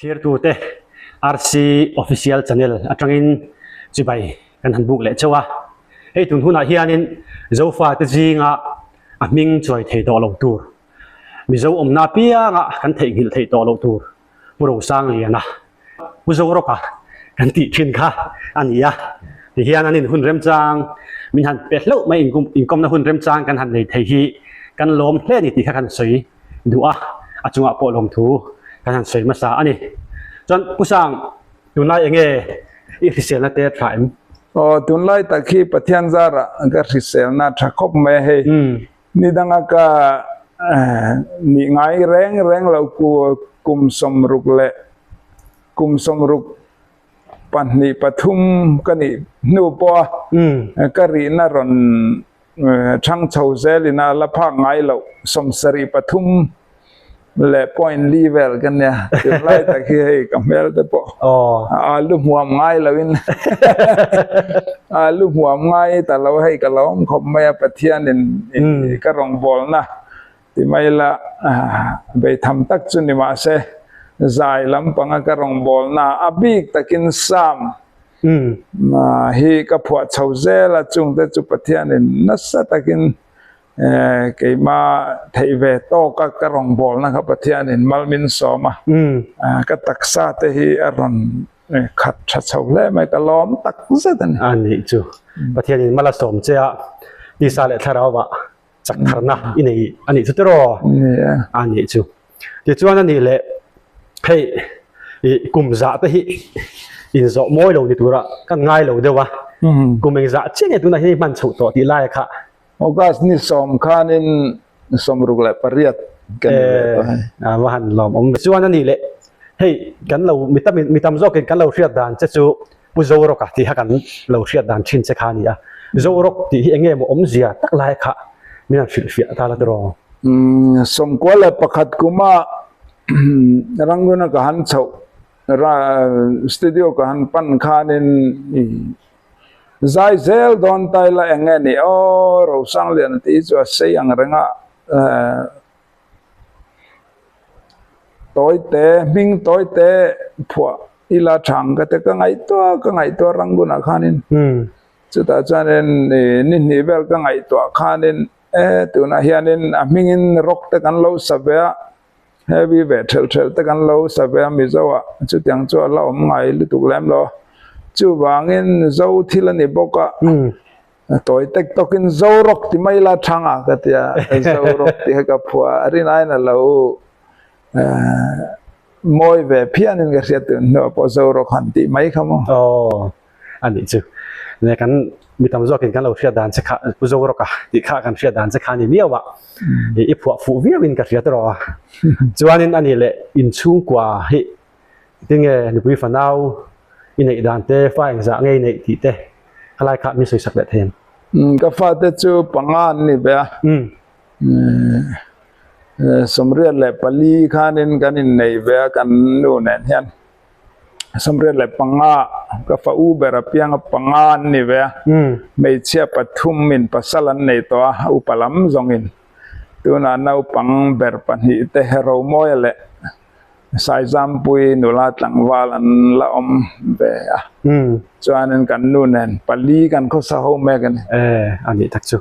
Thlirtute RC Official Channel atangin chibai kan han buk leh chauh a. Hei tun hunah hianin Zofate zinga a hming chuai thei tawh lo tur, Mizo awmna apianga kan theihnghilh theih tawh loh tur Pu Rosangliana, Pu Zorawka kan tih thin kha a ni a. Tihian an inhun remchang min han pe hlauh mai inkawmna hun remchang kan han nei thei hi kan lawm hle a ni tih kha kan sawi duh a, a chungah pawh lawmthu kan han sawi hmasa a ni. Chuan Pu Sang, tunlai enge i hriselna te tha em? Aw, tunlai tak hi Pathian zarah ka hriselna tha khawp mai a hei. Ni danga ka nih ngai reng reng lo kum 60 leh kum 62 pathum ka nih hnu pawha ka rihna rawn Thang chho zelin a la phak ngai loh 73 leh point li vel ka nia tunlai tak hi hei ka hmel te pawh alu hmuam ngai loin alu hmuam ngai ta lo hei ka lo awm khawp mai a Pathianin ka rawngbawlna ti mai la beitham tak chu ni mahse zai lampanga ka rawngbawlna a bik takin Psalm Hi ka phuah chho zel a, chungte chu Pathianin nasa takin keima theih ve tawka ka rawngbawlna kha Pathianin mal min sawm a, ka taksa te hi a rawn khat tha chho hle mai, ka lawm tak zet a ni. A nih chu Pathianin mal a sawm che a, tisa leh thlarau ah chak tharna i nei a nih chu tiraw? A nih chu. Tichuan a nih leh hei i kum zah te hi inzawh mawi lo ni tura kan ngai lo deuh a, kum engzah chiah nge tunah hian i hman chhoh tawh tih lai kha. August ni 10 khanin 68 ka ni ve tawh hei. A va han lawm awm ve. Chuan a nih leh hei kan lo mi tam mi tam zawkin kan lo hriat dan che chu Pu Zorawka tih kha kan lo hriat dan thin che kha a ni a. Zorawk tih hi eng nge maw awmzia tak lai kha min han hrilhfiah ta la tiraw? 91 kuma Ranguna ka han chhoh studio ka han pan khanin zai zel dawn ta ila eng nge ni aw Rosangliana tih hi chu a sei ang reng a. Tawite hming tawite phuah ila thang ka te ka ngaihtuah ka ngaihtuah Rangoon-ah khanin chutah chuanin ih ni hnih vel ka ngaihtuah khanin e tunah hianin a hmingin rock te kan lo sa ve a heavy ve thelh thelh te kan lo sa ve a Mizo ah chutiang chu a la awm ngai lutuk lem lo chuvangin Zo thil a ni bawk a. Tawi tek tawkin Zorawk ti mai la thang a ka tia, Zorawk tih kha ka phua a rin aiin a lo mawi ve phianin ka hriat tun hnuah pawh Zorawk han tih mai kha maw. Aw a nih chu. Nge kan mi tam zawkin kan lo hriat dan che kha Pu Zorawka tih kha kan hriat dan che kha a ni miau a, i phuah fuh viauin ka hria tawh a. Chuanin a nih leh inchhungkua hi Tinge nupui fanau i neih dan te, fa engzah nge i neih tih te khalai kha min sawisak leh thei em? Ka fate chu panga an ni ve a, 84 khanin kan inneih ve a kan nu nen hian 85 ka fa u ber apianga panga an ni ve a, hmeichhia pathum in pasal an nei tawh a, upa lam zawngin tunah naupang ber pahnih te Romawia leh Saizampui nula tlangval an la awm ve a, chuanin kan nu nen pali kan khawsa ho mek a ni. E, a nih tak chu.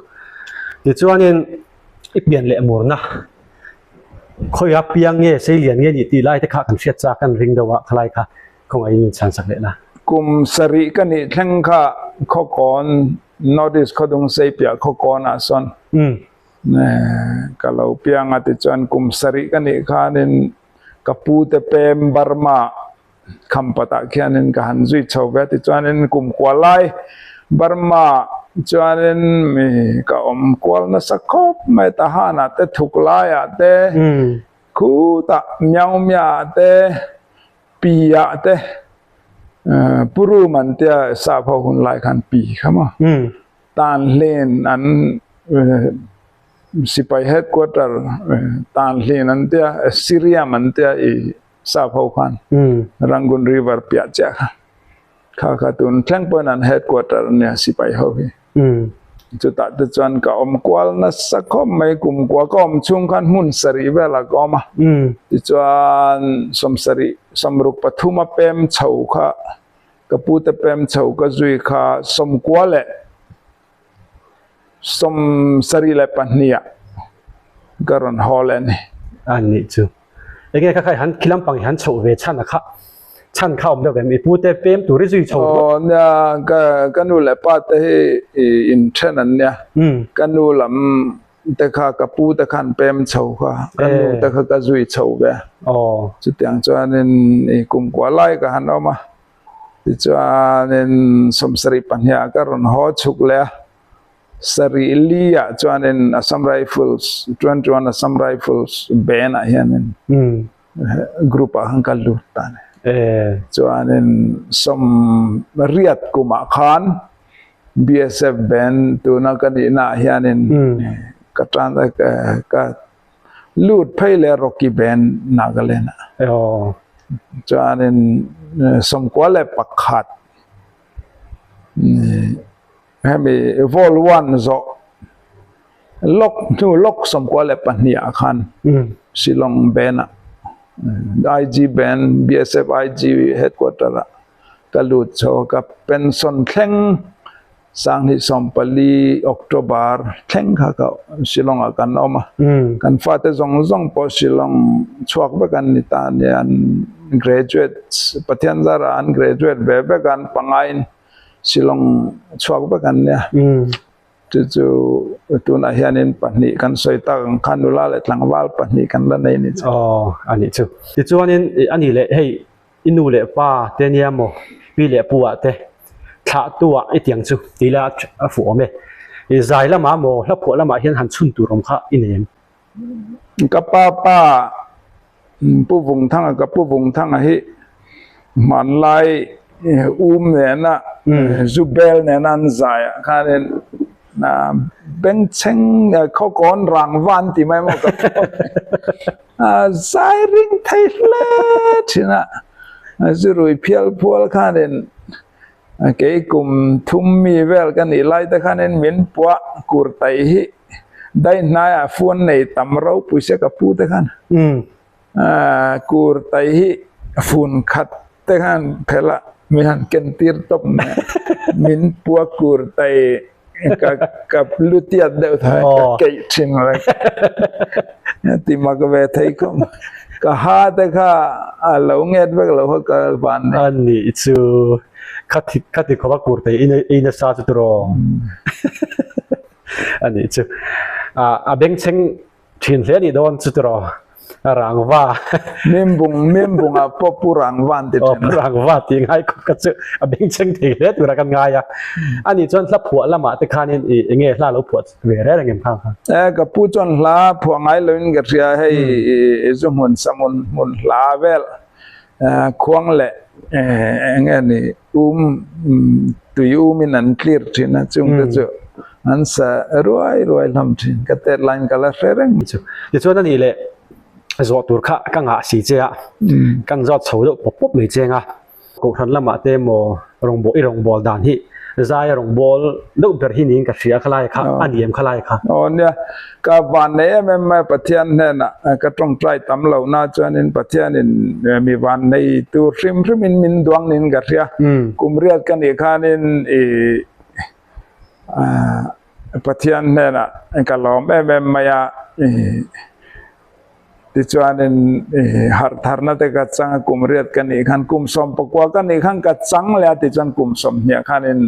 Tichuanin i pian leh murna khawia piang nge seilian nge nih tih lai te kha kan hriat chak kan ring deuh a, khalai kha khawngaihin min chhan sak leh la. Kum sarih ka nih thleng kha Khawkawn, North East Khawdungsei piah Khawkawnah sawn Ka lo piang a tichuan kum sarih ka nih khanin ka pu te pem Burma khampatah khianin ka han zui chho ve a tichuanin kum kua lai Burma chuanin mi ka awm kual nasa khawp mai Tahanah te thuk laiah te khutah Myaungmya-ah te Pi-ah te Purum an tia sap ho hun lai khan Pi kha maw. Tan hlen an sipai headquarter tan hlen an tia Syriam an tia i sap ho khan Rangoon river piah chiah kha kha kha tun thleng pawhin an headquarter ania sipai ho hi. Chutah te chuan ka awm kual nasa khawp mai, kum kua ka awm chhung khan hmun sarih velah ka awm a. Tichuan sawmsarih sawmruk pathuma pem chho kha ka pute pem chho ka zui kha sawmkua leh 72ah ka rawn haw leh a ni. A nih chu. Enge kha kha i han khi lampang i han chhoh ve chhan a kha chhan kha awm deuh em? I pute pem tur i zui chho rawh. Aw nia, ka ka nu leh pa te hi i inthen an nia. Ka nu lam te kha ka pu te khan pem chho kha, ka nu te kha ka zui chho ve. Chutiang chuanin i kumkua lai ka han awm a. Tichuanin 72 ah ka rawn haw chhuk leh a, sarih li ah chuanin Assam Rifles, 21 Assam Rifles band ah hianin group ah khan ka lut ta a ni. Chuanin 80 kumah khan BSF band tuna ka nihna ah hianin ka tan ka Lut phei leh Rocky Band Nagaland ah chuanin 91 hemi Vol one zawh lawk hnu lawk 92 ah khan Shillong Band ah IG Band BSF IG headquarter ah ka lut chho a ka pension thleng 2014 October thleng kha ka Shillong ah kan awm a, kan fate zawng zawng pawh Shillong chhuak vek an ni ta a nia, an graduate Pathian zarah an graduate ve vek a, an pangaiin Shillong chhuak vek an nia. Chu chu tunah hianin pahnih kan sawi tak ang kha nula leh tlangval pahnih kan la nei a ni chu. Aw a nih chu. Tichuanin a nih leh hei I nu leh pa te nia maw, pi leh pu ah te thlah tu ah i tiang chu ti ila a fuh awm e. I zai lamah maw hla phuah lamah hian han chhun tur awm kha i nei em? Ka pa pa Pu Vungthanga, ka Pu Vungthanga hi hmanlai um nena zu bel nena an zai ah khanin bengchheng khawkawn rangva an ti mai maw ka pu. A zai ring thei hle thin a, zurui phial phual khanin kei kum thum mi vel ka nih lai te khanin min puah kur tai hi dai hnaiah fuan nei tam ropui se ka pu te khan kur tai hi fun khat te khan phelh a min han ken tir tawp mai a, min puah kur tai ka ka lu tiat deuh thai ka keih thin reng ti mak ve thei khawp mai ka ha te kha a lo nget vek lo kha ka van nei. A nih chu kha thi kha ti khawp a kur thei i nasa chu tiraw a nih chu a bengchheng Thin hle nih dawn chu tiraw Rangva. Mimbung Mimbung ah pawh Pu Rangva an ti thin a. Pu Rangva tih ngai khawp kha chu a bengchheng thei hle tura kan ngai a. Ani chuan hla phuah lamah te khanin i enge hla lo phuah ve reng reng em khang kha? E ka pu chuan hla phuah ngai loin ka hria hei i zu hmun sa hmun hmun hla vel khuang leh enge ni um tui umin an clear thin a chungte chu an sa ruai ruai hlawm thin ka tet laiin ka la hre reng chu. Tichuan a nih leh zawh tur kha ka ngah si che a, kan zawt chho deuh pawp pawp mai cheng a. Kohhran lamah te emaw rawngbâwl i rawngbâwl dan hi zaia rawngbâwl deuh ber hi niin ka hria khalai kha a ni em khalai kha. Aw nia, ka van nei em em mai Pathian hnenah ka tawngtai tam lo na chuanin Pathianin mi van nei tur hrim hrimin min duang niin ka hria. Kum riat ka nih khanin i Pathian hnenah ka lawm em em mai a. Tichuanin harh tharna te ka chang a, kum riat ka nih khan kum 19 ka nih khan ka chang leh a, tichuan kum 20 khanin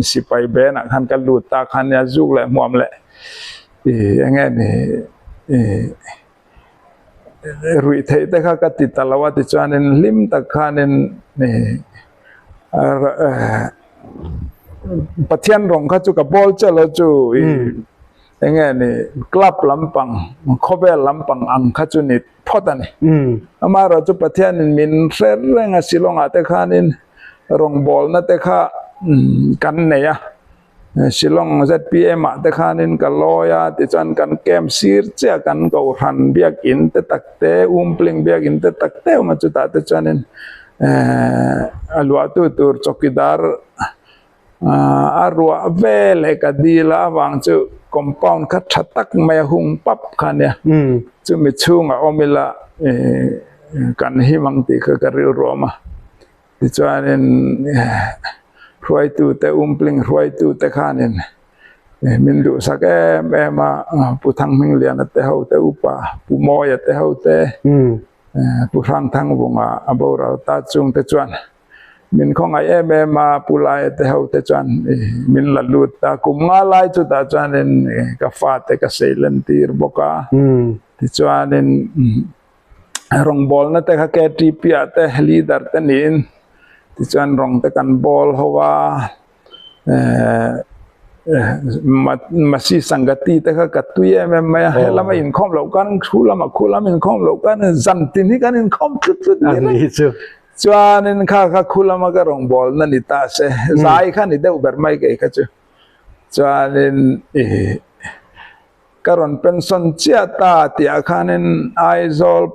sipai benah khan ka lut ta khan nia zuk leh hmuam leh eng nge ni ruih theih te kha ka ti ta lo a, tichuanin hlim tak khanin Pathian rawng kha chu ka bawl che lo chu. Enge ni club lampang khawvel lampang ang kha chu ni phawt a ni. Amaherawh chu Pathianin min hre reng a Shillong-ah te khanin rawngbawlna te kha kan nei a, Shillong ZPM-ah te khanin ka lawi a, tichuan kan camp sir chiah kan Kohhran biakin te tak te, Umpling biakin te tak te awm a, chutah te chuanin a luahtu tur chawkidar. A ruah ve leh ka dil a avang chu compound kha tha tak mai a hung pap kha nia. Chumi chhungah awm ila kan him ang tih kha ka rilruam a. Tichuanin hruaitute umpling hruaitute khanin min duhsak em em a, Pu Thanghmingliana te ho te upa Pu Mawia te ho te Pu Hrangthangvunga a boral ta chungte chuan min khawngaih em em a, Pu Laia te ho te chuan min la lut ta. Kum nga lai chutah chuanin ka fate ka seilen tir bawk a, tichuanin rawngbawlna te kha KTP ah te leader te niin tichuan rawng te kan bawl ho a ehh Masi Sangati te kha ka tui em em mai a helama inkhawm loh khan thu lamah khu lam inkhawm loh khan zan tin hi kan inkhawm tlut tlut ni reng chuanin kha kha khu lama ka rawngbawlna ni ta se zai kha ni deuh ber mai kei kha chu chuanin ih. Ka rawn pension chiah ta tih ah khanin Aizawl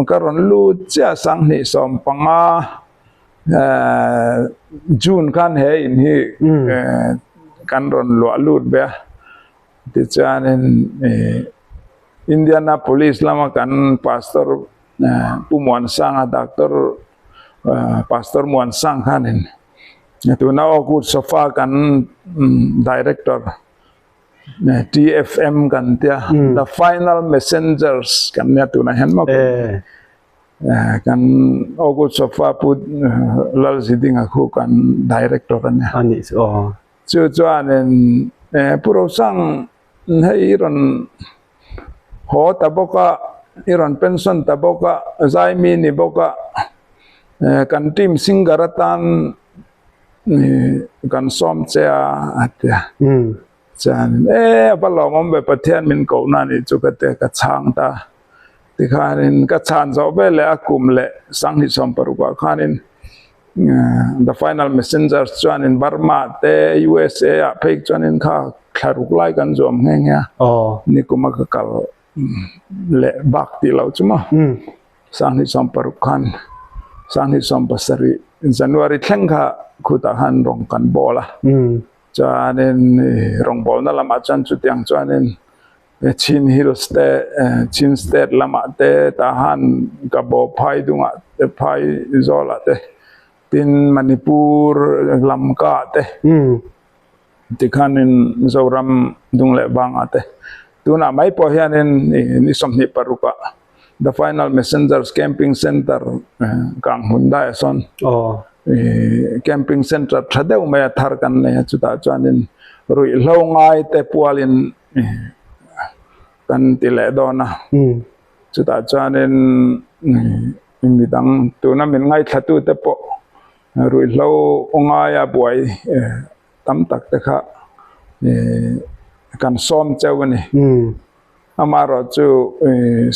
ka rawn lut chiah 2015 June khan he in hi kan rawn luah lut ve a tichuanin Indianapolis lama kan pastor Pu Muansanga Doctor Pastor Muansang khanin tuna Oakwood Sofa kan Director TFM kan tia the final messengers kan nia tunah hian maw kan Oakwood Sofa pu Lalzidinga khu kan director a nia. Anih chu aw. Chu chuanin Pu Rosang hei i rawn haw ta bawk a, i rawn pension ta bawk a, zaimi ni bawk a, kan team singer atan kan sawm che a a ti a chuanin e a va lawmawm ve Pathian min kohna anih chu ka ti a ka chhang ta tikhanin ka chhan zawh vel leh a kum leh 2016 ah khanin the final messengers chuanin Burma te USA ah phei chuanin kha thla ruk lai kan zuam nghe nghe a nikum a ka kal leh bak tih loh chu maw. 2016 khan 2017 January thleng kha khutah khan rawng kan bawl a chuanin rawngbawlna lamah chuan chutiang chuanin Chin Hills te Chin State lamah te tah han Kabaw phai dungah te phai zawlah te tin Manipur Lamka te. Tikhanin Mizoram dung leh vangah te tunah mai pawh hianin ni 26 ah The Final Messengers Camping Centre kang hmun daiah sawn camping centre tha deuh mai a thar kan nei a chutah chuanin ruihhlo ngai te pualin kan ti leh dawn a chutah chuanin midang tuna min ngaithlatute pawh Ruihhlo ngaia buai tam tak te kha kan sawm cheu a ni. Amaherawh chu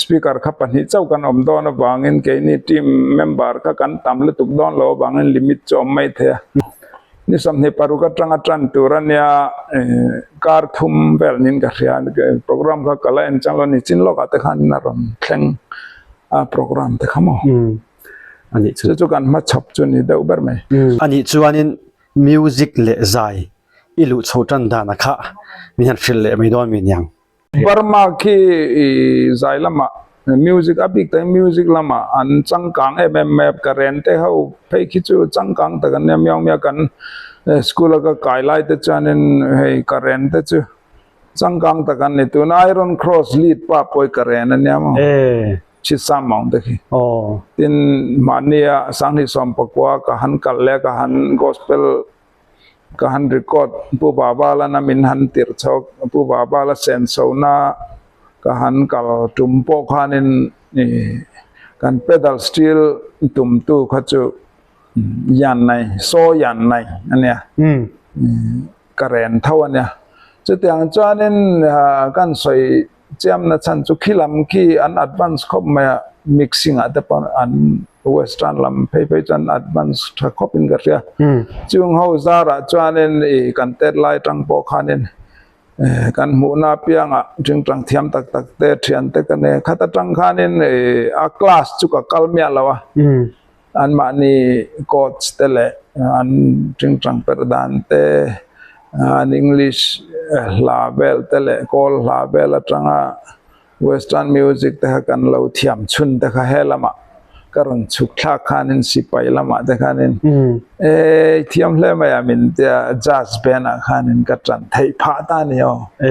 speaker kha pahnih chauh kan awm dawn avangin keini team member kha kan tam lutuk dawn lo avangin limit chu a awm mai thei a. Ni 26 atanga tan tur a nia kar thum vel niin ka hria program kha ka la en chang lo a ni. Chin lawkah te khanin a rawn thleng a program te kha maw. Anih chu. Chu chu kan hmachhawp chu ni deuh ber mai. Anih chuanin music leh zai i luh chho tan dan a kha min han hrilh leh mai dawn mi niang. Burma khi i zai lamah music a bik takin music lamah an changkang em em mai a, Karen te ho phei khi chu changkang tak an nia miau miau kan school a ka kai lai te chuanin hei Karen te chu changkang tak an ni tuna Iron Cross lead pa pawh hi Karen a nia maw. Chhisam ang te khi. Tin mahnia 2019 ka han kal leh ka han gospel ka han record Pu Babalana min han tir chho Pu Babala sensona ka han kal tum pawh khanin kan pedal steel tumtu kha chu yan nei saw yan nei a nia ka ren tho a nia. Chutiang chuanin kan sawi Chiamna chhan chu khi lam khi an advance khawp mai a, mixing ah te pawh an western lam phei phei chuan advance tha khawp in ka hria. Chung ho zarah chuanin ih kan tet lai tang pawh khanin kan hmuhna apiangah tingtang thiam tak tak te thian te ka nei a, khat atang khanin ih a class chu ka kal miah lo a. Anmahni coach te leh an tingtang perh dan te, an English hla vel te leh kawl hla vel atanga Western music te kha kan lo thiam chhun te kha he lamah ka rawn chhuk thlak khanin sipai lamah te khanin e thiam hle mai a min tia jazz band ah khanin ka tan theih phah ta a ni aw. E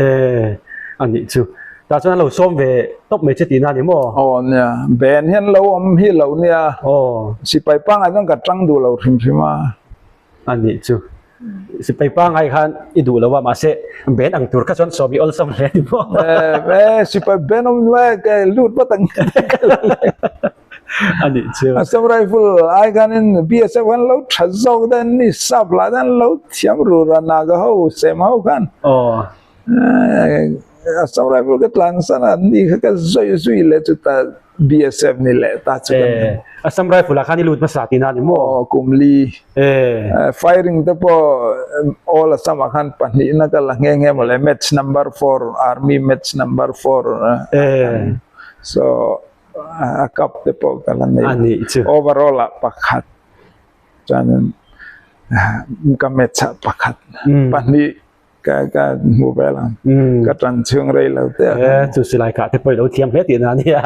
a nih chu. Tah chuan an lo sawm ve tawp mai che tihna a ni maw? Aw nia, band hian lo awm hi lo nia. Aw. Sipai pangngai chuan ka tang duh lo hrim hrim a. A nih chu. Sipai pangngai khan i duh lo a, mahse band ang tur kha chuan sawm i awlsam hle a ni maw? E, sipai band awm nuai ka lut vat ang. A nih chu. Assam Rifle ai khanin BSF khan lo tha zawk daih an ni, sap lah daih an lo thiam rur a, Naga ho, Sem ho khan. Aw. Assam Rifle ka tlan san a, ni kha ka zui zui leh chu ta BSF ni leh ta chu kan ni. Assam Rifle ah khan i lut hmasa tihna a ni maw? Aw, kum li. Firing te pawh all Assam ah khan pahnihna ka la nghe nghe mawle, match number four, army match number four. So a cup te pawh ka la nei. A nih chu. Overall ah pakhat chuanin ka match ah pakhat, pahnih. Ka ka hmu vel ang. Ka tan chhung rei lo te a. E chu silai kah te pawh i lo thiam hle tihna a nia.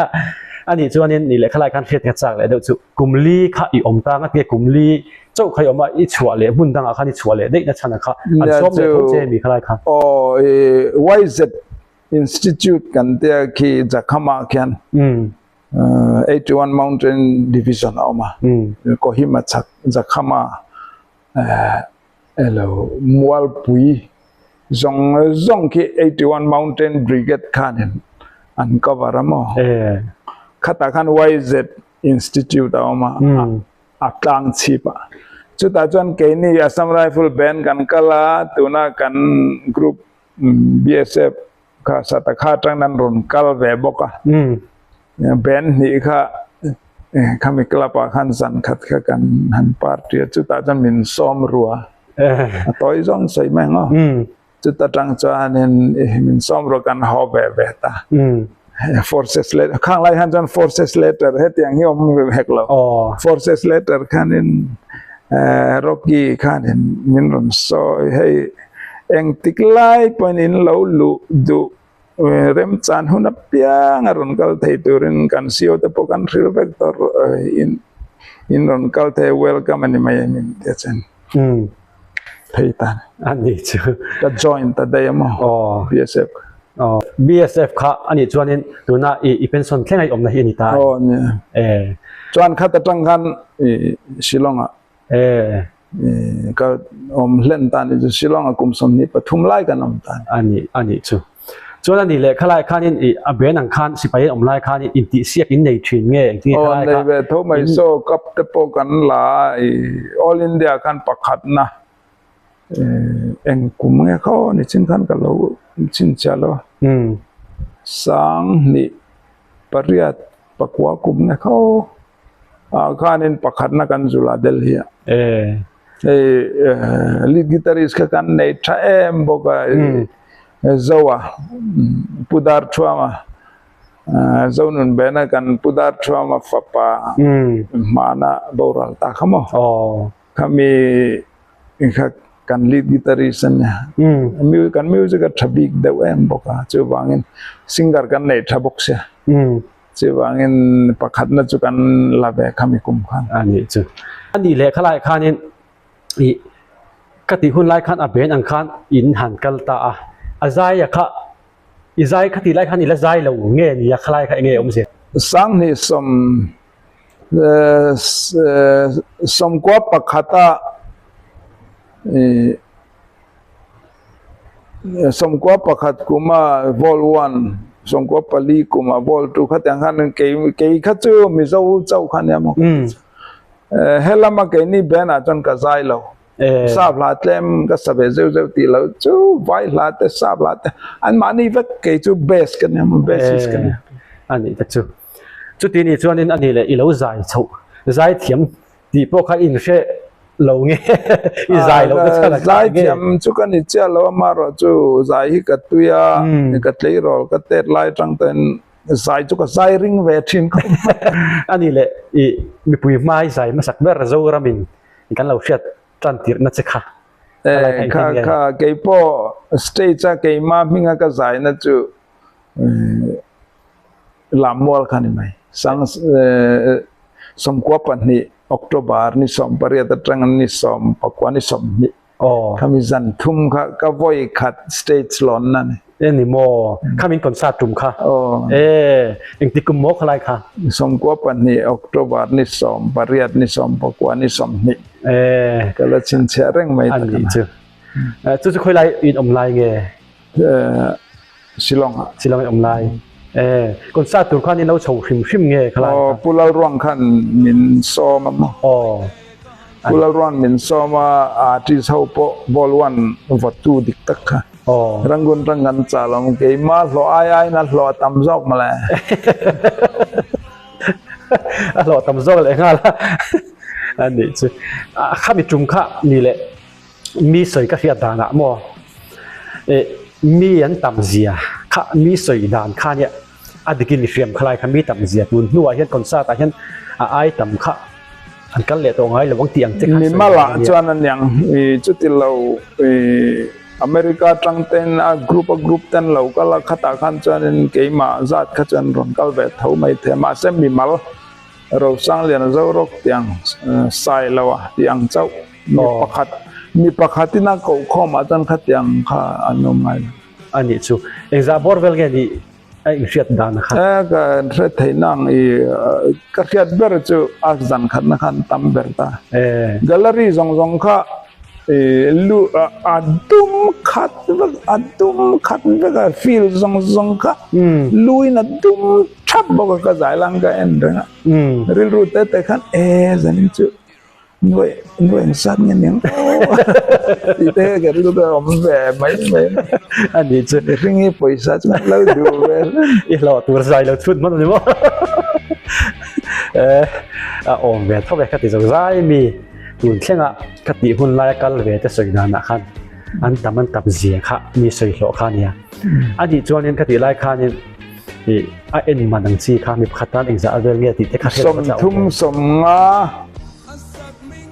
A nih chuanin ni lehkha lai khan hriat nghet chak leh deuh chu kum li kha i awm tang a tia kum li chauh kha i awm a i chhuah leh hmun dangah khan i chhuah leh daih na chhan a kha an sawm leh tho che mi kha lai khan. Aw i YZ Institute kan tia khi Jakhama khian 81 Mountain Division a awm a. Kohima chhak Jakhama Elo Mualpui zawng zawng khi 81 Mountain Brigade khanin an cover a maw? Khatah khan YZ Institute a awm a, a tlang chhip a. Chutah chuan keini Assam Rifle Band kan kal a, tuna kan group BSF kha Satakha atangin an rawn kal ve bawk a. Band hnih kha khami club ah khan zan khat kha kan han party a, chutah chuan min sawm rua a tawi zawng sawi mai ang aw. Chuta tang chuanin min sawm rua kan haw ve ve ta. Forces letter khang lai khan chuan forces letter hetiang hi awm hek lo. Forces letter khanin Rocky khanin min rawn sawi hei Engtik lai pawhin in lo luh duh remchan hun apiang a rawn kal thei turin kan CO te pawh kan hrilh vek tawh in in rawn kal thei welcome a ni mai em in tia chen phei ta a ni chu ka join ta daih a maw BSF kha BSF kha a nih chuanin tuna i i pension thleng a i awmna hi a ni ta aw nia chuan khat atang khan i Shillong ah Ka awm hlen ta ni chu Shillong a kum 23 lai kan awm ta ni. A nih a nih chu. Chuan a nih leh khalai khanin i a ben ang khan sipai an awm lai khanin intihsiak in nei thin nge engtin nge khalai kha. Aw nei ve tho mai saw cup te pawh kan la a i All India khan pakhatna eng kum nge kha aw nichin khan ka lo chhinchhiah lo a. 2008 pakua kum nge kha aw. Ah khanin pakhatna kan zul a Delhi ah. Hei lead guitarist kha kan nei tha em bawk a Zoa Pu Darthuama Zonun Bena kan Pu Darthuama fapa hmana boral ta kha maw. Khami kha kan lead guitarist a nia. Kan music a tha bik deuh em bawk a chuvangin singer kan nei tha bawk sia. Chuvangin pakhatna chu kan la ve khami kum khan. A nih chu. A nih leh khalai khanin i ka tih hun lai khan a ben ang khan in han kal ta a. A zai a kha i zai kha tih lai khan i la zai lo nge ni a khalai kha enge awm zel. Sanghnih sawm sawmkua pakhata i 11 kuma vol 1 14 kuma vol 2 khatiang khan kei kei kha chu Mizo chauh kha nia maw helama keini band ah chuan ka zai lo sap hla tlem ka sa ve zeuh zeuh tih loh chu vai hla te sap hla te an mahni vek kei chu bass ka nia maw bassist ka nia a nih te chu chuti ni chuanin a nih leh i lo zai chhoh zai thiam Tih pawh kha in hre lo nge i zai lo te chuan a Zai thiam chu ka ni chiah lo amaherawh chu zai hi ka tui a, ka tleirawl ka tet lai atang ten. zai chu ka zai ring ve thin khawp mai. A nih leh i mipui hmai zai hmasak ber Zoramin kan lo hriat tan tirhna che kha a lai kha Kha engtin nge? kha keipawh stage a keima hminga ka zaina chu Lammual kha ni mai. Sang 12 October ni 18 atanga ni 19 ni 20 khami zan thum kha ka vawi khat stage lawnna ni. E ni maw? Khami in concert tum kha? E engtik kum maw khalai kha? 12 October ni 18 ni 19 ni 20. E ka la chhinchhiah reng mai tak a ni chu. Chu chu khawilai in awm lai nge? Shillong ah. Shillong in awm lai. Eh, concert tur khan in lo chho hrim hrim nge khalai kha? Aw, Pu Lalruang khan min sawm a maw? Aw. Pu Lalruang min sawm a, artist ho pawh ball one vawtu dik tak kha. Aw. Rangoon tang kan chah lo, keimah hlawh ai aiin a hlawh a tam zawk mawle. A hlawh tam zawk leh nghal a. A nih chu. A khami tum kha ni leh. Mi sawi ka hriat danah maw eh mi an tam zia kha mi sawi dan kha nia a dikin i hriam khalai kha mi tam zia tun hnuah hian concert ah hian a ai tam kha an kal leh tawh ngai lo ang tih ang che kha Mi malah chuan a niang i chuti lo i America tang ten a group a group ten lo kal a khatah khan chuanin keimah zat kha chuan rawn kal ve tho mai thei a mahse mimal Rosangliana Zorawk tiang Sailoa tih ang chauh mi pakhat mi pakhatin a koh khawmah chuan khatiang kha an awm ngai lo. A nih chu. Engzah bawr vel nge nih a inhriat dan kha? E ka hriat theih nang i ka hriat ber chu a zan khatna khan tam ber ta. E. Gallery zawng zawng kha i lu a dum khat vek a dum khat vek a field zawng zawng kha luin a dum thap bawk a ka zai lang ka en reng a. Rilru te te khan e zanin chu Nuai nuai ang sat nge niang aw tih te ka rilru a awm ve mai mai a nih chu mihring hi pawisa chu kan lo duh ve hle i hlawh tur zai lo chhut hman a ni maw eh a awm ve tho ve ka ti zo zai mi tun thlenga ka tih hun laia kal ve te sawi danah khan an tam an tam zia kha mi sawi hlawh kha a nia a nih chuanin ka tih lai khanin ih a en man ang chi kha mi pakhat tan engzah a vel nge tih te kha hriat a chak awm ve. 35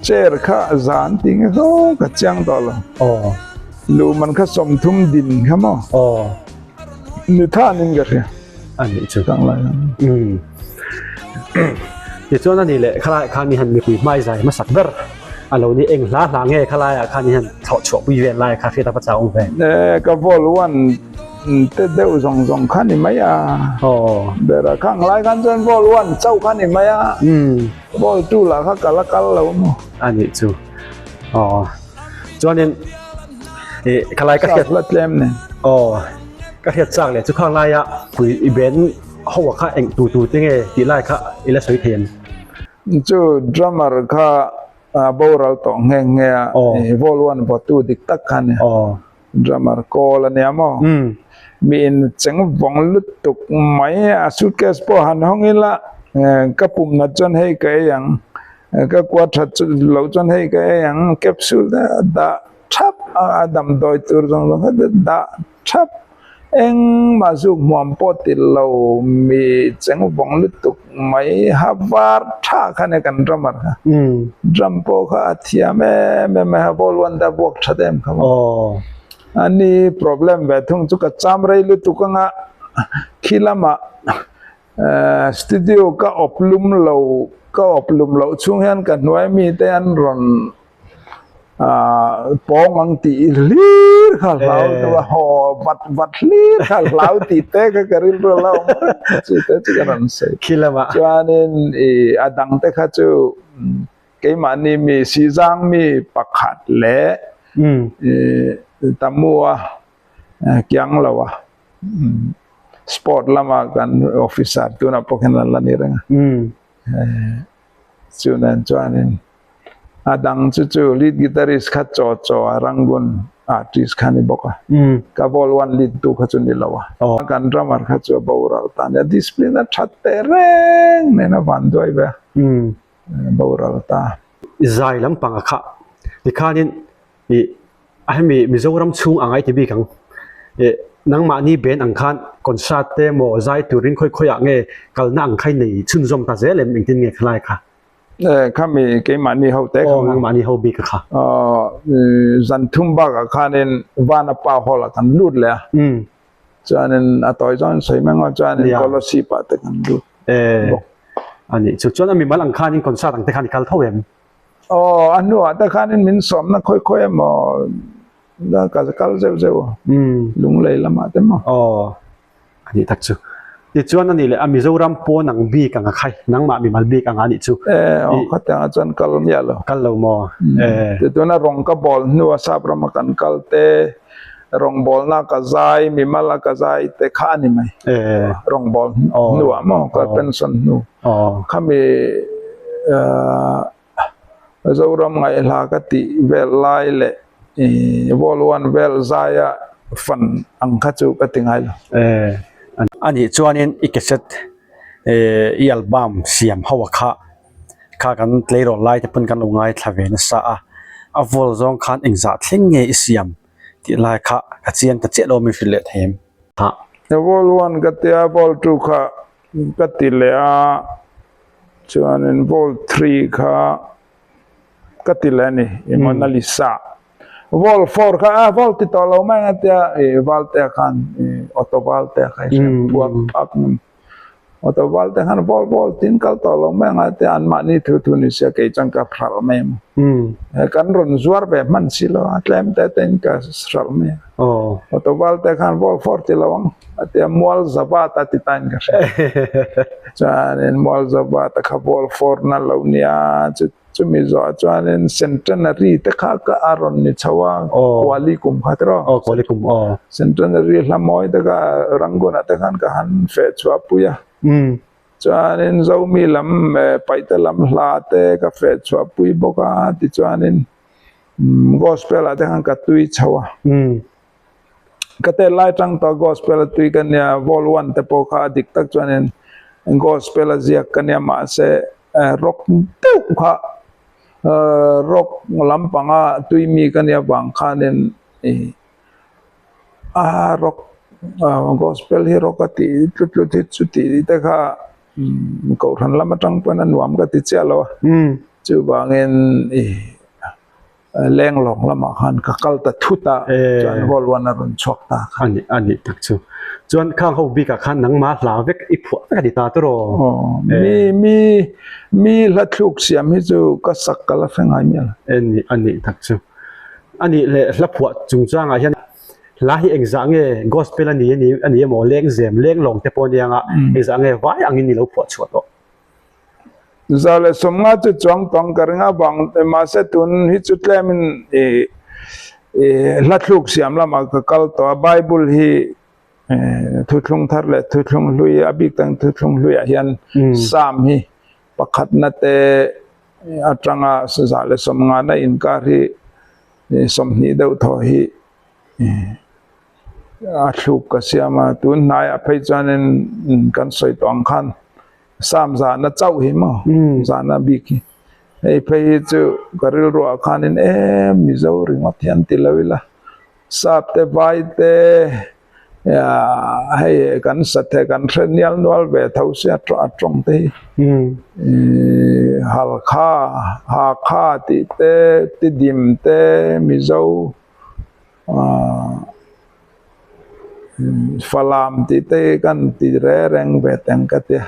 chair kha zan tih nge zawng ka chiang tawh lo. Aw. Luh man kha 30 din kha maw? Aw. Ni thanin ka hria. A nih chu. Tang lai. Um. Tichuan a nih leh khalai khan mi han mipui hmai zai hmasak ber a lo ni eng hla hla nge khalai ah khan i han thlawh chhuah pui vel lai kha hriat a va chau awm ve. E ka vol one te deuh zawng zawng kha ni mai a. Aw. Bera khang lai khan chuan vol one chauh kha ni mai a. Um. Vol two lah kha ka la kal lo maw. A nih chu. Aw. Chuanin i khalai ka hriat la tlem nen. Aw. Ka hriat chak leh chu khang laia pui i ben ho kha eng tu tu te nge tih lai kha i la sawi thei em? Chu drummer kha boral tawh nghe nghe a, vol one vawtu dik tak kha a ni. Drummer kawl a nia maw? Mi in cheng vawng lutuk mai a, suitcase pawh han hawng ila ka pum nat chuan hei ka ei ang, ka kua that loh chuan hei ka ei ang, capsule te a dah thap a, a damdawi tur zawng zawng kha te dah thap. Engmah zuk hmuam pawh ti lo mi cheng vawng lutuk mai ha var tha kha nia kan drummer kha. Drum pawh kha a thiam em em mai ha ball one te a vuak that em kha maw. Ani problem ve thung chu ka cham rei lutuk anga khi lamah studio ka awp lum lo ka awp lum loh chhung hian ka hnuai mite an rawn pawng ang tih hlir kha hlau deuh a haw vat vat hlir kha hlau tih te kha ka rilru a lo awm reng chu te chu ka rawn sawi khi lamah chuanin i a dang te kha chu keimahni mi Sihzang mi pakhat leh i Tamua kiang lo a sport lama kan officer tunah pawh khian an la ni reng a chu nen chuanin A dang chu chu lead guitarist kha chaw chaw a Rangoon artist kha ni bawk a. Ka vol one lead tu kha chu ni lo a. Kan drummer kha chu a boral ta nia. Discipline a that teh reng nen a van duai ve a. Boral ta. Zai lampang a khah tikhanin ih a hemi Mizoram chhung a ngai ti bik ang. Nangmahni ben ang khan concert te maw zai turin khawi khawiah nge kalna ang kha i nei chhunzawm ta zel em engtin nge khalai kha? E khami keimahni ho te kha. Aw nangmahni ho bik a kha. Aw zan thum bakah khanin Vana pa hall ah kan lut leh a. Chuanin a tawi zawng in sawi mai ngawt chuanin Kolasib ah te kan lut bawk. E ani chu chuan a mimal ang khanin concert ang te khan i kal tho em? Aw a hnuah te khanin min sawmna khawi khawi emaw Ka kal zeuh zeuh a, lunglei lamah te maw? Aw, a nih tak chu. Tichuan a nih leh a Mizoram pawn ang bik ang a khai, nangmah mimal bik ang a nih chu. E, aw khatiangah chuan kal miah lo. Kal lo maw? E. Tituna rawng ka bawl hnua sap rama kan kal te, rawngbawlna ka zai, mimala ka zai te kha a ni mai. E. Rawngbâwl hnuah maw ka pension hnu. Khami Zoram ngaihla ka tih vel lai leh Vol one vel zaia fan ang kha chu ka ti ngai lo. A nih chuanin i cassette i album siam ho a kha kha kan tleirawl lai te pawn kan lo ngaithla ve nasa a, a vol zawng khan engzah thleng nge i siam tih lai kha ka chiang ta chiah lo min hrilh leh thei em? Vol one ka tia vol two kha ka ti leh a. Chuanin Vol 3 kha ka ti leh a ni, i Mona Lisa. Vol 4 kha a Vol ti tawh lo mai ang a tia i Valtea khan i Auto Valtea kha i hriat phuak phak ngam. Auto Valtea khan Vol Vol tiin kal tawh lo mai ang a tia anmahni thu thu ni sia kei chuan ka hralh mai ang. Kan rawn zuar ve hman si lo a tlem te te in ka hralh mai a. Auto Valtea khan Vol 4 ti lo ang a tia Mual Zavat a ti ta in ka hria. Chuanin Mualzavata kha ball fawrna lo nia, chu chumi zawhah chuanin Centenary te kha ka a rawn ni chho a, Kuali kum kha tiraw? Aw, Kuali kum, aw. Centenary hla mawi te kha Rangoon-ah te khan ka han feh chhuah pui a. Chuanin Zomi lam Paihte lam hla te ka feh chhuah pui bawk a, tichuanin Gospel-ah te khan ka tui chho a. Ka tel lai tang tawh gospel a tui ka nia vol one te pawh kha a dik tak chuanin gospel a ziak ka nia mahse rock deuh kha rock lampanga tui mi ka nia vang khanin ih a rock gospel hi rock a tih tlut tlut hi chu tih te kha kohhran lam atang pawn a nuam ka ti chiah lo a chuvangin ih. Lenglawng lamah khan ka kal ta thut a, chuan World One a rawn chhuak ta kha. A nih, a nih tak chu. Chuan khang ho bikah khan nangmah hla vek i phuah vek a ni ta tawh aw. Aw, mi, mi, mi hla thluk siam hi chu ka sak ka la hre ngai mial. A nih, a nih tak chu. A nih leh hla phuah chungchangah hian hla hi engzah nge gospel a ni a ni a ni emaw lengzem, lenglawng te pawh aniang a, engzah nge vai angin i lo phuah chhuah tawh. 150 chu chuang tawng ka ring a vang mahse tun hi chu tlemin ih ih hla thluk siam lamah ka kal tawh a bible hi thuthlung thar leh thuthlung hlui a bik tak thuthlung hluiah hian psalm hi pakhatna te atanga 150 na inkar hi 20 deuh thaw hi. A thluk ka siam a, tun hnaiah phei chuanin kan sawi tawh ang khan Sam zahna chauh hi maw zahna bik hi hei phei hi chu ka rilruah khanin e Mizo ringawt hi an ti lo ila Sap te vai te hei kan sathe kan hre nial nual ve tho sia a tawng te hi Halkha Hakha tih te Tidim te Mizo. Falam tih te hi kan ti re reng ve teng ka tia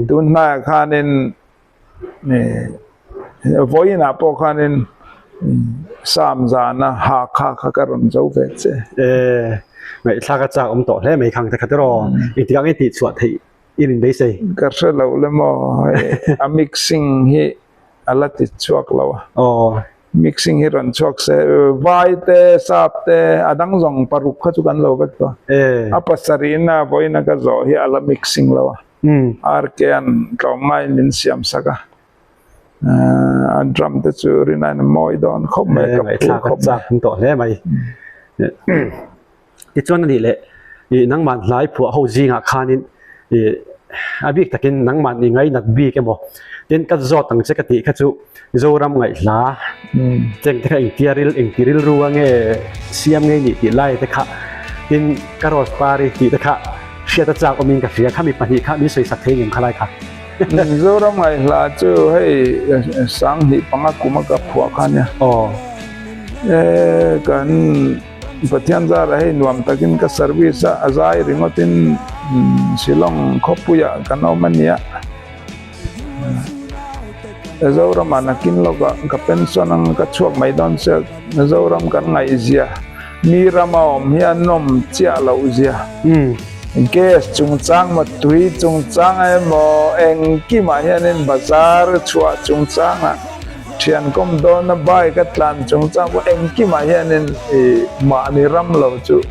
tun hnaiah khanin vawiinah pawh khanin Sam zana Hakha kha ka rawn zo ve che. E ngaihthlak a chak awm tawh hle mai khang te kha tiraw engtikah nge tih chhuah theih i rin beisei. Ka hre lo le maw hei a mixing hi a la ti chhuak lo a. Aw. Mixing hi rawn chhuak se, vai te, sap te, a dang zawng paruk kha chu kan lo vek tawh a. A pasarihna vawiina ka zawh hi a la mixing lo a. RK an tlawmngaiin min siam sak a. A drum te chu rinaiin a mawi dawn khawp mai, ka phu khawp mai. Ngaihthlak a chak tawh hle mai. Tichuan a nih leh ih nangmah hlai phuah ho zingah khanin ih a bik takin nangmah i ngainat bik emaw tin ka zawt ang che ka tih kha chu Zoram ngaihhla cheng te kha engtia ril engti rilru a nge siam ngei nih tih lai te kha. Tin, ka Rose Pari tih te kha hriat a chak awmin ka hria. Khami pahnih kha min sawisak thei ngem khalai kha. Zoram ngaihla chu hei 2005 kuma ka phuah kha nia. Aw. E kan Pathian zara hei nuam takin ka service a, a zai ringawtin Shillong khawpuiah kan awm a nia. Zoramah nakin lawkah ka pension ang ka chhuak mai dawn chiah. Zoram kan ngaihzia, mi rama awm hi a nawm chiah loh zia. Gas chungchang maw, tui chungchang emaw engkimah hianin bazar chhuah chungchangah thian kawm dawna bike a tlan chungchang pawh engkimah hianin mahni ram lo chu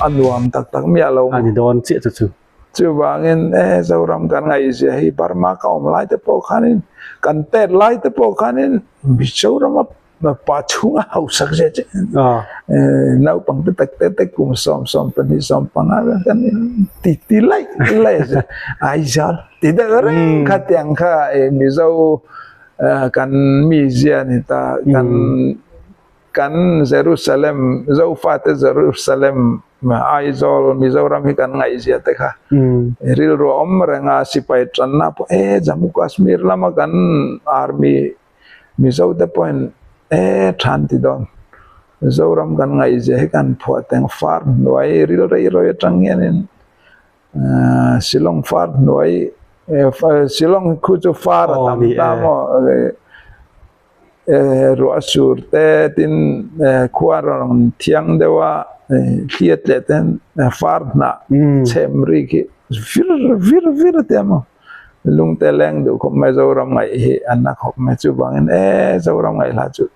a nuam tak tak miah lo maw. A ni dawn chiah chu chu. Chuvangin e Zoram kan ngaihzia hi Burma ka awm lai te pawh khanin kan tet lai te pawh khanin Mizoram a pa chhunga hausak zia che naupang te tak te te kum sawm sawm pahnih sawm panga vel kan ti ti lai lai Aizawl ti deuh reng kha tiang kha Mizo kan mizia ni ta kan kan Jerusalem Zofate Jerusalem Aizawl, Mizoram hi kan ngaihzia te kha rilru a awm reng a, sipai tanna pawh e Jammu Kashmir lama kan army Mizo te pawhin e than ti dawn. Mizoram kan ngaihzia hi kan phuah teng far hnuai ril rei rawi atang hianin Shillong far hnuai Shillong khu chu far a tam ta maw. Ruah sur te tin khua rawn thiang deuh a hliat leh ten far hnah chhem ri khi vir vir vir a tia maw lungte leng duh khawp mai Zoram ngaih hi an na khawp mai chuvangin e Zoram ngaih hla chu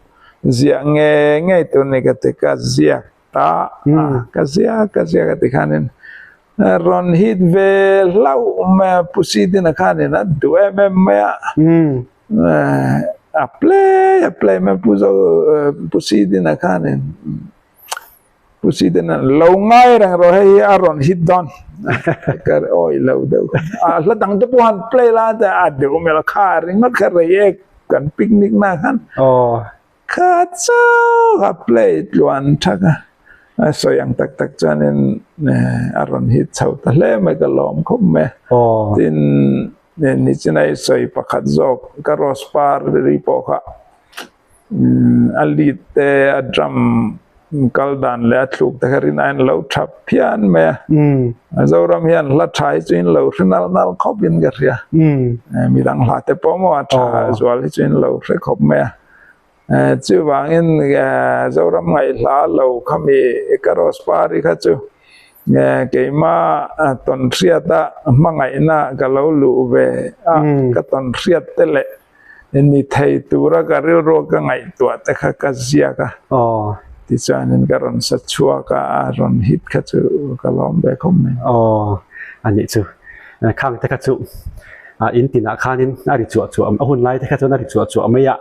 ziah nge ngei tur ni ka ti ka ziak ta ka ziak ka ziak a ti khanin rawn hit ve hlauh mai a Pu Sidina khanin a duh em em mai a. A play a play mai pu zo pu sidina khanin pu sidina lo ngai reng rawh hei hi a rawn hit dawn ka awi lo deuh a hla dang te pawh han play la te a deuh hmel kha ringawt kha rei ek kan picnic na khan Kha chauh a play tluan thak a, a sawi ang tak tak chuanin a rawn hit chho ta hle mai ka lawm khawp mai a. Tin, nichin a i sawi pakhat zawk ka rose par ri pawh kha a lead te a drum kal dan leh a thluk te kha rin aiin lo tha phian mai a. Zoram hian hla tha hi chu in lo hre nal nal khawp in ka hria. Midang hla te pawh maw a tha zual hi chu in lo hre khawp mai a. Chuvangin Zoram ngaihhla lo khami ka Rose Pari kha chu keima tawnhriata hmangaihna ka lo luh ve a, ka tawnhriat te leh ni thei tura ka rilru ka ngaihtuah te kha ka ziak a. Tichuanin ka rawn sa chhuak a, a rawn hit kha chu ka lawm ve khawp mai. Aw, a nih chu. Khang te kha chu in tinah khanin a ri chuah chuah a hun lai te kha chuan a ri chuah chuah mai a,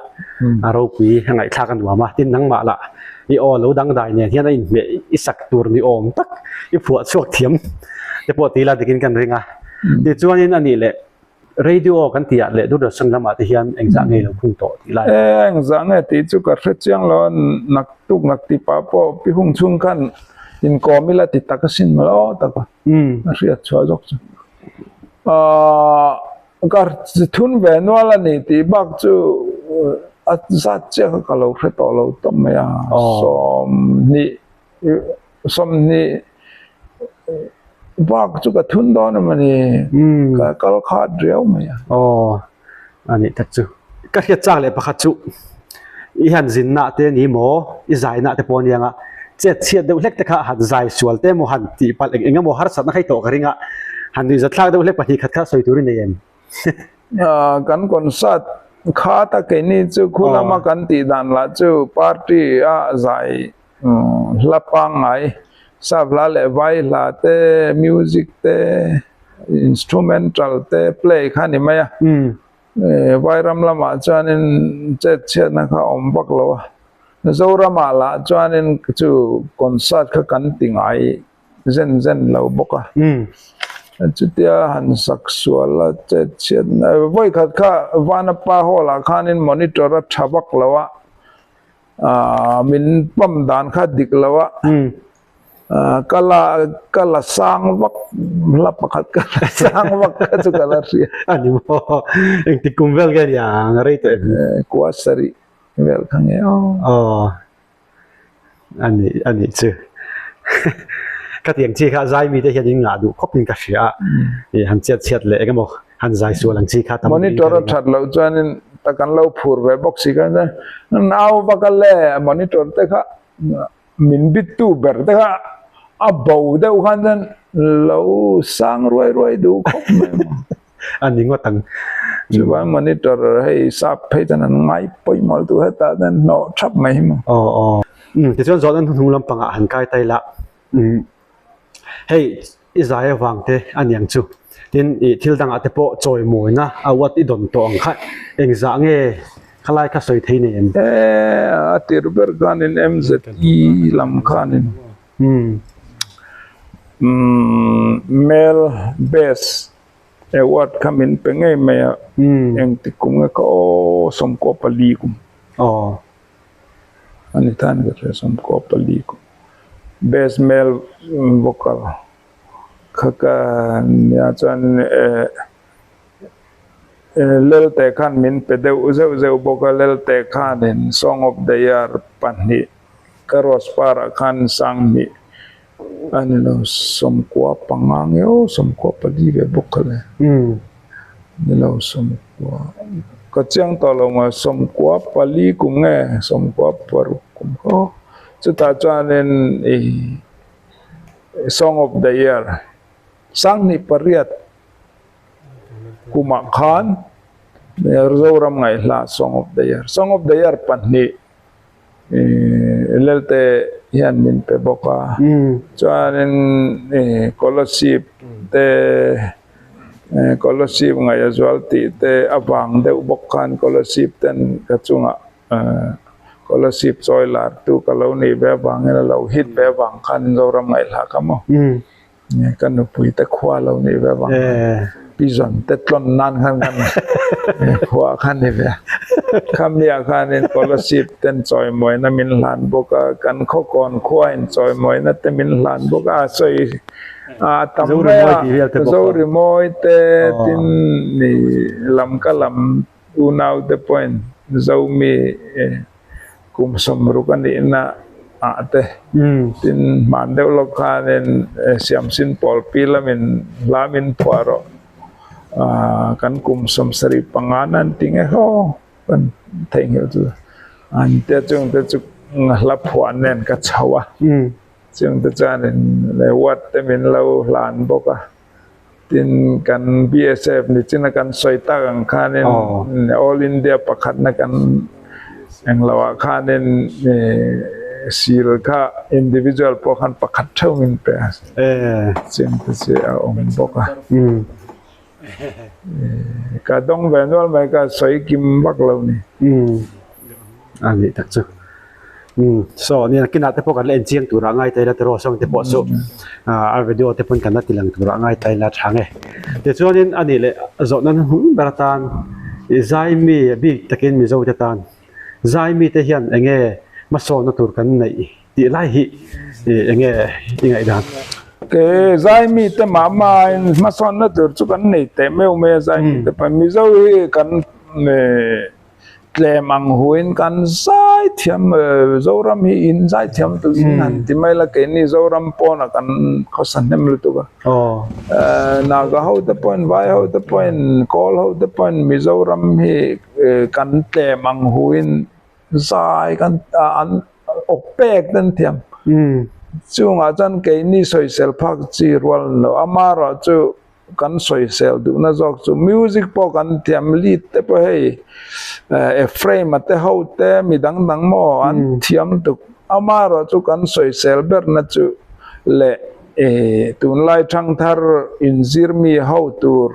a ropui a ngaihthlak a nuam a, tin nangmah lah i aw lo dangdai nen hian a inhmeh i sak tur ni awm tak i phuah chhuak thiam te pawh tih la dikin kan ring a. Tichuanin a nih leh radio kan tih ah leh Doordarshan lamah te hian engzah ngei lo khung tawh tih lai. E engzah nge tih chu ka hre chiang lo a, naktuk nakti pah pawh pi hung chhung khan inkawm ila ti tak asin maw aw tak a. A hriat chhuah zawk chu aaa ka thun ve nual a ni tih bak chu a zat chiah kha ka lo hre tawh lo tawp mai a 20 20 bak chu ka thun dawn em a ni ka kal khat riau mai a. Aw a nih tak chu. Ka hriat chak leh pakhat chu i han zinna te ni maw i zaina te pawh aniang a chet chhiat deuh hlek te kha han zai sual te emaw han tih palh eng eng emaw harsatna kha i tawh ka ring a han nuihzat thlak deuh hlek pahnih khat kha sawi tur i nei em? Kan concert khat a keini chu khu lama kan tih dan lah chu party a zai hla pangngai sap hla leh vai hla te music te instrumental te play kha ni mai a Vairam lamah chuanin chet chhiatna kha a awm vak lo a Zoramah lah chuanin chu concert kha kan ti ngai zen zen lo bawk a chutia han sak sual a chet chhiatna vawikhat kha Vanapa hall ah khanin monitor a tha vak lo a. Aaa min pump dan kha dik lo a. Ka la ka la sang vak hla pakhat ka la sang vak kha chu ka la hria. A ni maw? Engtik kum vel nge nia rei tawh em? Kua sarih vel kha nge aw. Aw a ni a nih chu. Ka tiang chi kha zai mite hian in ngah duh khawp in ka hria a, i han chiat chhiat leh eng emaw han zai sual ang chi kha tam duhin ka Monitor a ring a. that loh chuanin ta kan lo phur ve bawk si khan chuan nau vak a le monitor te kha Min bittu ber te kha a bo deuh khan chuan lo sang ruai ruai duh khawp mai maw. A ni ngawt ang. Chuan monitor hei sap phei chuan an ngai pawimawh lutuk hetah chuan hnawh thap mai hi maw. Aw aw. Tichuan zawhna hnuhnung lampangah han kai ta ila. Hei i zai avang te a niang chu. Tin, i thil dangah te pawh chawimawina a uat i dawn tawh ang kha engzah nge khalai kha sawi thei nei em? E, a tir ber khanin MZE lam khanin Male Best Award kha min pe ngei mai a, engtik kum nge kha aw 14 kum. A ni tan ka hria 14 kum. Best Male Vocal kha ka nia chuan eh Lelte khan min pe deuh zeuh zeuh bawk a, Lelte khanin Song of the Year pahnih ka Rose Parah khan sanghnih a ni lo 95 nge aw 94 ve bawk kha le ni lo 90 ka chiang tawh lo maw 94 kum nge 96 kum kha aw chutah chuanin ih. Song of the Year 2008 kumah khan Zoram ngaihhla Song of the Year Song of the Year pahnih Lelte hian min pe bawk a chuanin Kolasib te Kolasib ngaih a zual tih te avang deuh bawk khan Kolasib ten ka chungah Scholarship chawi lar tu ka lo nih ve avangin a lo hit ve avang khan Zoram ngaihhla ka maw ka nupui te khua lo nih ve avang khan prison te tlawn nan khan kan khua kha ni ve khamiah khanin scholarship ten chawimawina min hlan bawk a kan khawkawn khua in chawimawina te min hlan bawk a sawi a tam mai a Zorimawi te tin lam ka lam. Unaute pawhin Zomi kum 60 a nihna ah te tin hman deuh lawk khanin Siamsin Pawlpi lamin hla min phuah rawh kan kum 75 na an ti nge haw kan theihnghilh chu an tia chungte chu hla phuah nen ka chho a chungte chuanin award te min lo hlan bawk a. Tin, kan BSF nichin a kan sawi tak ang khanin All India pakhatna kan englo ah khanin sil kha individual pawh khan pakhat theuh min pe a, chiang te chu a awm bawk a. Ka dawng ve nual mai ka sawi kim vak lo ni. A nih tak chu. Umm saw nia kinah te pawh kan la en chiang turah ngai ta ila tiraw sawng te pawh chu a video te pawn kan la ti lang turah ngai ta ila tha nge. Tichuanin a nih leh zawhna hnuhnung ber atan i zai mi a bik takin Mizo te tan zai mi te hian eng nge hmasawnna tur kan neih tih lai hi eng nge i ngaihdan? Ke zai mi te mah mahin hmasawnna tur chu kan nei teh meuh mai a zai mi te pawh Mizo hi kan Tlem ang huin kan zai thiam Zoram hi in zai thiam tu zin han ti mai la keini Zoram pawnah kan khawsa hnem lutuk a. Naga ho te pawhin Vai ho te pawhin Kawl ho te pawhin Mizoram hi kan tlem ang huin zai kan an awk pek te an thiam. Chungah chuan keini sawisel phak chi rual an lo amaherawhchu Kan sawisel duhna zawk chu music pawh kan thiam lead te pawh hei Ephraim a te ho te mi dang dang maw an thiam tuk amaherawh chu kan sawisel berna chu leh tunlai thangthar inzir mi ho tur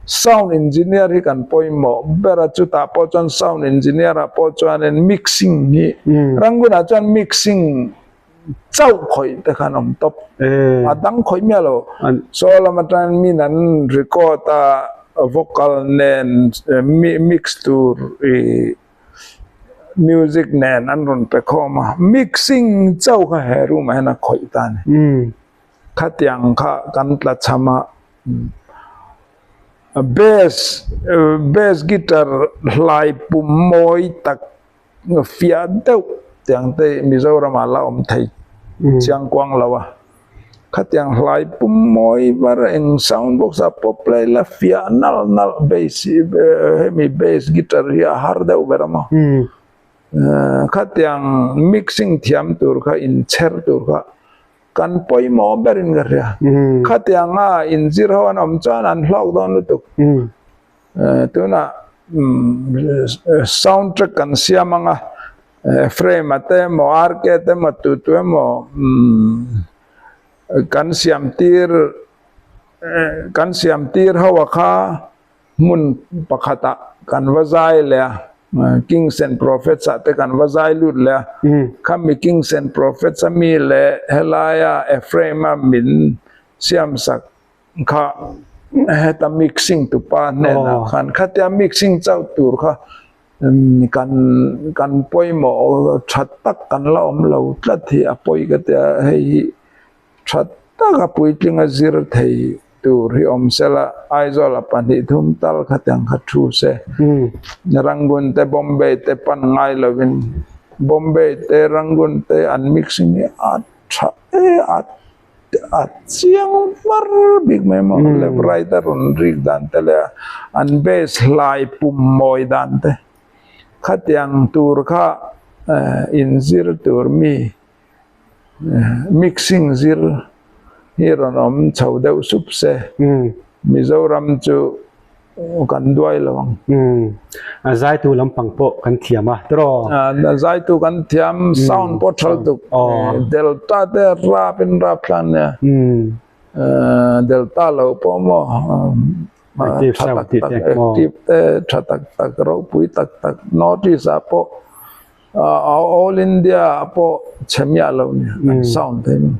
sound engineer hi kan pawimawh ber a chutah pawh chuan sound engineer ah pawh chuanin mixing hi Rangoon ah chuan mixing chauh khawih te khan awm tawp a dang khawih miah lo saw lam atangin min an record a vocal nen mix tur ih Music nen an rawn pe khawm a, mixing chauh kha he room ah hian a khawih ta a ni. Khatiang kha kan tla chham a, bass bass guitar hlai pum mawi tak fiah deuh tiang te Mizoram ah la awm thei chiang kuang lo a. Khatiang hlai pum mawi var eng sound box ah pawh play la fiah nalh nalh bass hi hemi bass guitar hi a har deuh ber a maw khatiang mixing thiam tur kha inchher tur kha kan pawimawh berin ka hria khatianga inzir ho an awm chuan an hlawk dawn lutuk tunah sound track kan siam ang a. Ephraim-a te emaw, RK te emaw, tu tu emaw kan siam tir kan siam tir ho a kha hmun pakhatah kan va zai leh a, Kings and Prophets ah te kan va zai lut leh a, khami Kings and Prophets a mi leh helaia Ephraim-a min siam sak kha heta mixing tupa hnenah khan khatia mixing chauh tur kha Kan kan pawimawh tha tak kan la awm lo tlat hi a pawi ka tia hei hi tha taka puitlinga zir thei tur hi awm sela Aizawl a 2 3 tal khatiang kha thu se Rangoon te Bombay te pan ngai lovin Bombay te Rangoon te an mixing hi a tha e a A chiang var bik mai maw left right a rawn rik dan te leh an bass hlai pum mawi dan te khatiang tur kha inzir tur mi mixing zir hi rawn awm chho deuh sup se Mizoram chu kan duai lo ang. A zaitu lampang pawh kan thiam a tiraw? A zaitu kan thiam, sound pawh tha lutuk. Delta te rap in rap thlan nia. Delta lo pawh maw tha tak tak, active te tha tak tak, ropui tak tak, North East ah pawh All India ah pawh chhe miah lo nia an sound thei maw.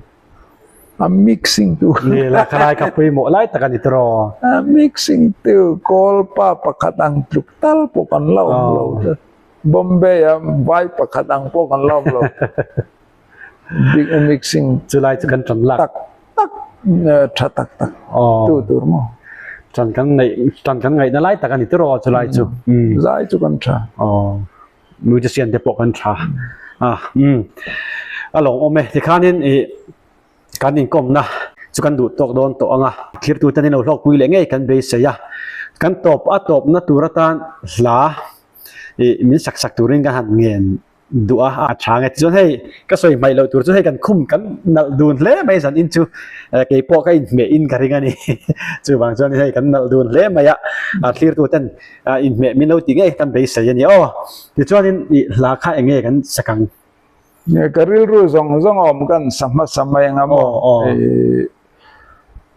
A mixing tu. Ni la khalai ka pawimawh lai tak a ni tiraw. A mixing tu kawl pa pakhat ang tluk tal pawh kan la awm lo. Bombay a vai pakhat ang pawh kan la awm lo. Big mixing. Chulai chu kan tan lak. Tak tak tha tak tak tu tur maw. Tan kan ngaih tan kan ngaihna lai tak a ni tiraw chulai chu. Zai chu kan tha. Musician te pawh kan tha a umm a lawmawm e tikhanin ih kan inkawmna chu kan duh tawk dawn tawh ang a thirtu ten in lo hlawkpui leh ngei kan beisei a kan tawp a tawpna tur atan hla ih min sak sak turin ka han ngen duh a a tha nge tichuan hei ka sawi hmaih loh tur chu hei kan khum kan nalh dun hle mai zan in chu keipawh ka inhmeh in ka ring a ni chuvang chuan hei kan nalh dun hle mai a thlirtu ten A inhmeh min lo ti ngei kan beisei a ni aw. Tichuanin i hla kha eng nge kan sak ang? Nge ka rilru zawng zawng a awm kan sa hmasa mai anga maw?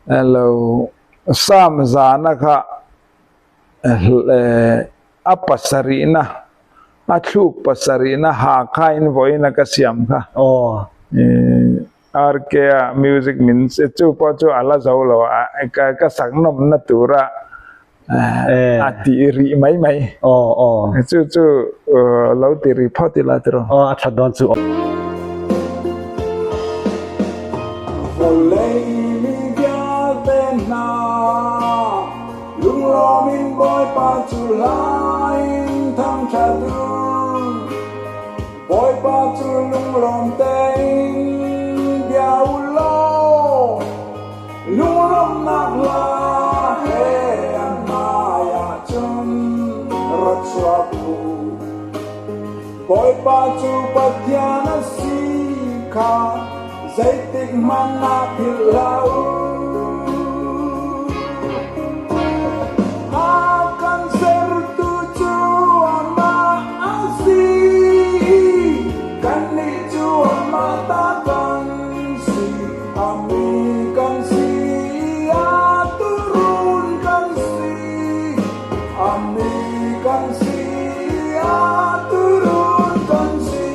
Hello Psalm zana kha a pasarihna a thluk pasarihna ha kha in vawiin a ka siam kha. RK a music min chu pawh chu a la zo lo a ka sak nawmna tura a tih rih mai mai chu chu lo ti rih phawt ila tiraw. Aw a that dawn chu. Vawlei mi vialte hna lunglawm in Bawipa cu hla in thangṭhat u. Bawipa cu lunglawm tein bia u law, lunglawmhnak hla he an hmaiah cun ra chuak u. Bawipa cu Pathian a si kha zeitik hmanh ah philh hlah u. A kan sertu cu amah a si, kannih cu amah ta kan si, a mi kan si, a tuurun kan si, a mi kan si, a tuurun kan si.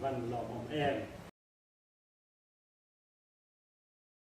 van lawmawm em.